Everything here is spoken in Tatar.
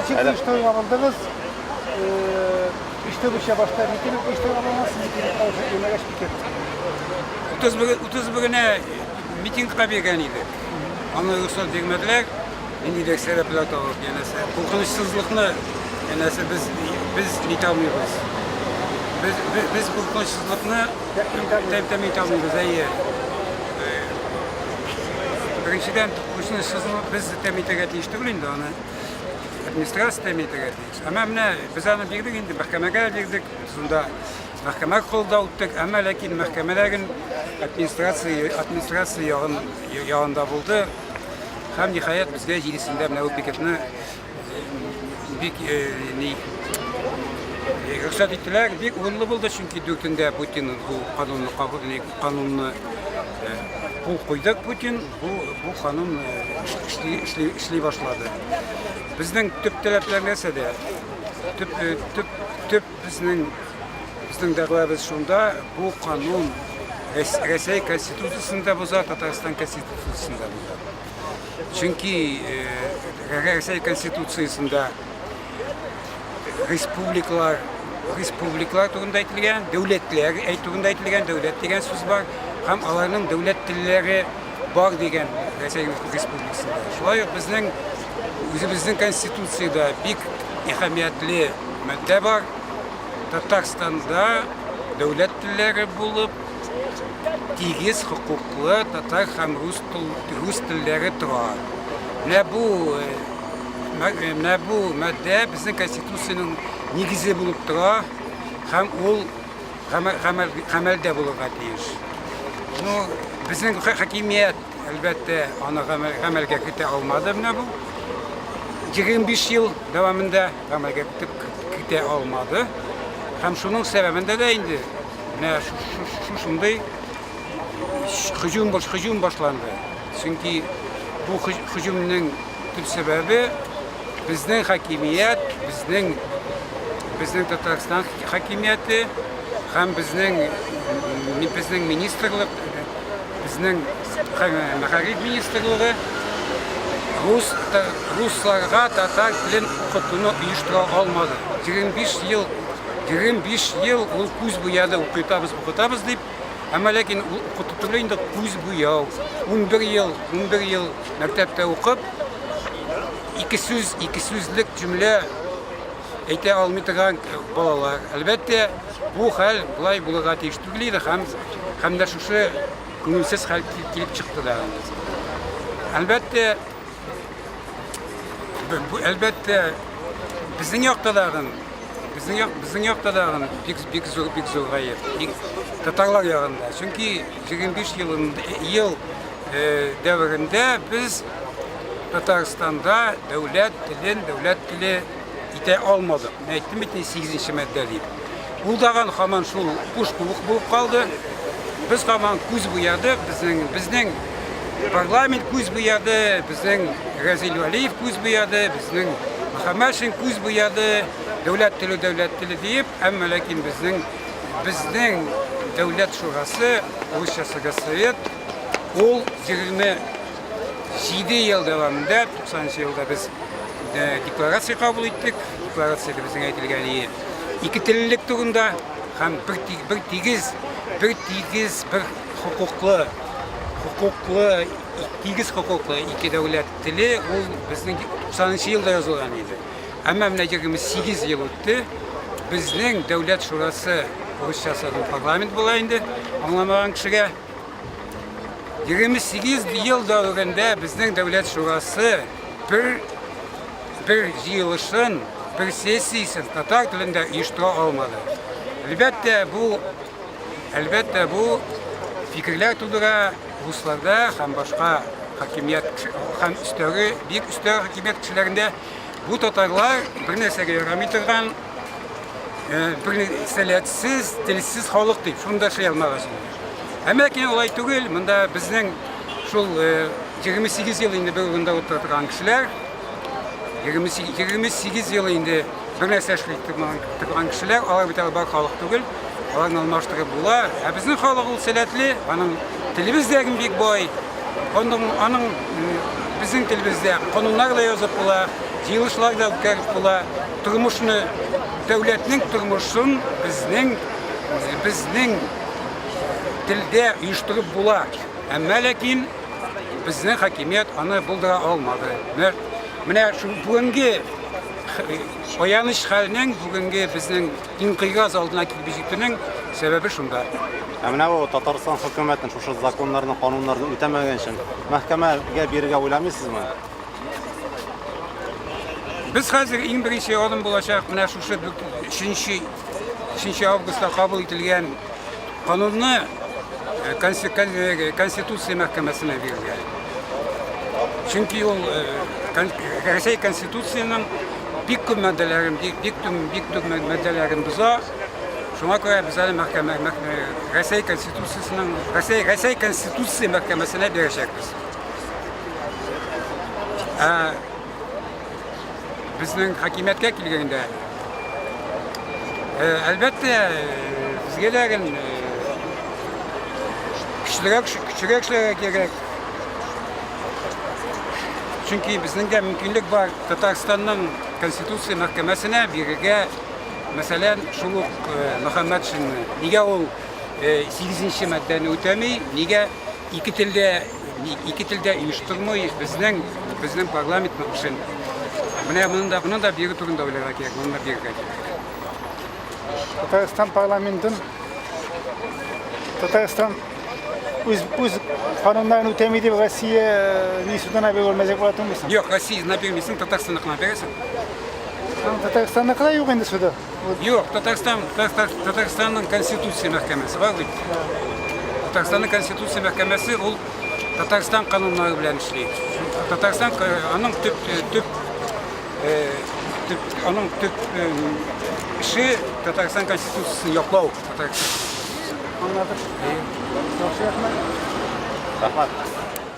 Ничек оештырып алдыгыз? Оештыручы башта митинг оештырып алдыгыз, митингка уже йөрмәгәч пикет. 31 31-генә митингка биргән идек. Аны рөхсәт бирмәделәр. Ниндидер сәбәпләр табып, янәсе куркынычсызлыкны янәсе без без нитә алмыйбыз. Без без куркынычсызлыкны тәэмин итә алмыйбыз, әйе. Беренчедән, куркынычсызлыкны без тәэмин итәргә тиеш түгел инде аны. Администрация тәэмин итәргә тиеш. Әмма менә без аны бирдек инде, мәхкәмәгә бирдек. Шунда мәхкәмә кулда үттек, әмма ләкин мәхкәмәдә генә администрация администрация ягын ягында булды. Һәм ниһаять безгә җидесендә менә бу пикетны бик ни рөхсәт иттеләр. Бик урынлы булды, чөнки дүртендә Путин бу канунны кабул канунны кул куйды Путин, бу бу канун эшли эшли эшли башлады. Безнең төп таләпләр нәрсәдә? Төп төп төп безнең безнең дәгъвабыз шунда, бу канун Рәсәй Конституциясен дә боза, Татарстан Конституциясен дә боза. Чөнки Рәсәй Конституциясендә республикалар республикалар турында әйтелгән, дәүләтләр турында әйтелгән, дәүләт дигән сүз бар һәм аларның дәүләт телләре бар дигән Рәсәй Республикасында. Шулай ук безнең үзебезнең Конституциядә бик әһәмиятле маддә бар. Татарстанда дәүләт телләре булып тигез хокуклы татар һәм рус, рус телләре тора. Менә бу менә бу маддә безнең Конституциянең нигезе булып тора һәм ул гамәлдә булырга тиеш. Ну, безнең хакимият, әлбәттә, аны гамәлгә кертә алмады менә бу. 25 ел дәвамында гамәлгә кертә алмады. Һәм шуның сәбәбендә дә инде менә шушындый һөҗүм һөҗүм башланды. Чөнки бу һөҗүмнең төп сәбәбе безнең хакимият, безнең безнең Татарстан хакимияте һәм безнең безнең министрлык, безнең мәгариф министрлыгы рус русларга татар телен укытуны оештыра алмады. 25 ел 25 ел ул күз буяды, укытабыз, укытабыз дип, әмма ләкин ул укыту түгел инде, күз буяу. 11 ел, 11 ел мәктәптә укып, ике сүз, ике сүзлек җөмлә әйтә алмый торган балалар. Әлбәттә, бу хәл болай булырга тиеш түгел иде һәм һәм дә шушы күңелсез хәл килеп чыкты да. Әлбәттә, әлбәттә, безнең якта дагын, безнең як, безнең якта дагын бик бик зур бик зур гаеп. Татарлар ягында. Чөнки 25 ел ел дәверендә без Татарстанда дәүләт телен дәүләт теле итә алмадык. Мин әйттем бит инде 8 маддә дип. Ул даган һаман шул куш кубык булып калды. Без һаман күз буядык, безнең безнең парламент күз буяды, безнең Разил Вәлиев күз буяды, безнең Мөхәммәтшин күз буяды, дәүләт теле дәүләт теле диеп, әмма ләкин безнең безнең дәүләт шурасы, русчасы Госсовет, ул 27 ел дәвамында, 90 елда без декларация кабул иттек. Декларациядә безнең әйтелгән ике теллелек турында һәм бер, бер тигез, бер тигез, бер хокуклы, хокуклы, тигез хокуклы ике дәүләт теле ул безнең 90 елда язылган иде. Әмма менә 28 ел үтте. Безнең дәүләт шурасы русчасы парламент була инде, аңламаган кешегә. 28 ел дәверендә безнең дәүләт шурасы бер бер җыелышын, бер сессиясен татар телендә оештыра алмады. Әлбәттә, бу әлбәттә бу фикерләр тудыра русларда һәм башка хакимият һәм өстәге, бик өстәге хакимият кешеләрендә бу татарлар бер нәрсәгә ярамый торган бер сәләтсез, телсез халык дип, шуны да эшли алмагач инде. Әмма ләкин алай түгел, монда безнең шул 28 ел инде бер урында утыра торган кешеләр, 28 ел инде бер нәрсә эшли торган кешеләр, алар бит әле бар халык түгел, аларны алмаштырып була. Ә безнең халык ул сәләтле, аның телебез дә бик бай, аның, аның Безнең телебездә кануннар да язып була, җыелышлар да үткәреп була. Тормышны, дәүләтнең тормышын безнең безнең телдә оештырып була. Әмма ләкин безнең хакимият аны булдыра алмады. Менә, менә шул бүгенге аяныч хәлнең, бүгенге безнең инкыйраз алдына килеп җитүнең сәбәбе шунда. Ә менә бу Татарстан хөкүмәтен шушы законнарны, кануннарны үтәмәгән өчен мәхкәмәгә бирергә уйламыйсызмы? Без хәзер иң беренче адым булачак менә шушы 3 3 августта кабул ителгән канунны э, э, Конституция мәхкәмәсенә бирергә. Чөнки ул э, Рәсәй Конституцияның бик күп маддәләрен, бик бик бик күп маддәләрен боза. Шуңа күрә без әле мәхкәмә Рәсәй Конституциясенең Рәсәй Рәсәй Конституция мәхкәмәсенә бирәчәкбез. Ә безнең хакимияткә килгәндә, әлбәттә, безгә дә көчлерәк көчлерәк эшләргә кирәк. Чөнки безнең дә мөмкинлек бар Татарстанның Конституция мәхкәмәсенә бирергә, мәсәлән, шул ук Мөхәммәтшинны. Нигә ул 8 маддәне үтәми, нигә ике телдә ике телдә оештырмый безнең безнең парламентның эшен. Менә моны да моны да бирү турында уйларга кирәк, моны да бирергә кирәк. Татарстан парламентын Татарстан үз үз кануннарын үтәми дип Россия э, ни судына биреп мәзәк була түгелме? Юк, Россия бирмисең, Татарстанныкына бирәсең. Татарстанныкы да юк инде суда. Юк, Татарстан, Татарстанның Конституция мәхкәмәсе бар бит. Татарстанның Конституция мәхкәмәсе ул Татарстан кануннары белән эшли. Татарстан аның төп төп төп аның төп эше Татарстан Конституциясен яклау. Аңладык. Яхшы, рәхмәт. Рәхмәт.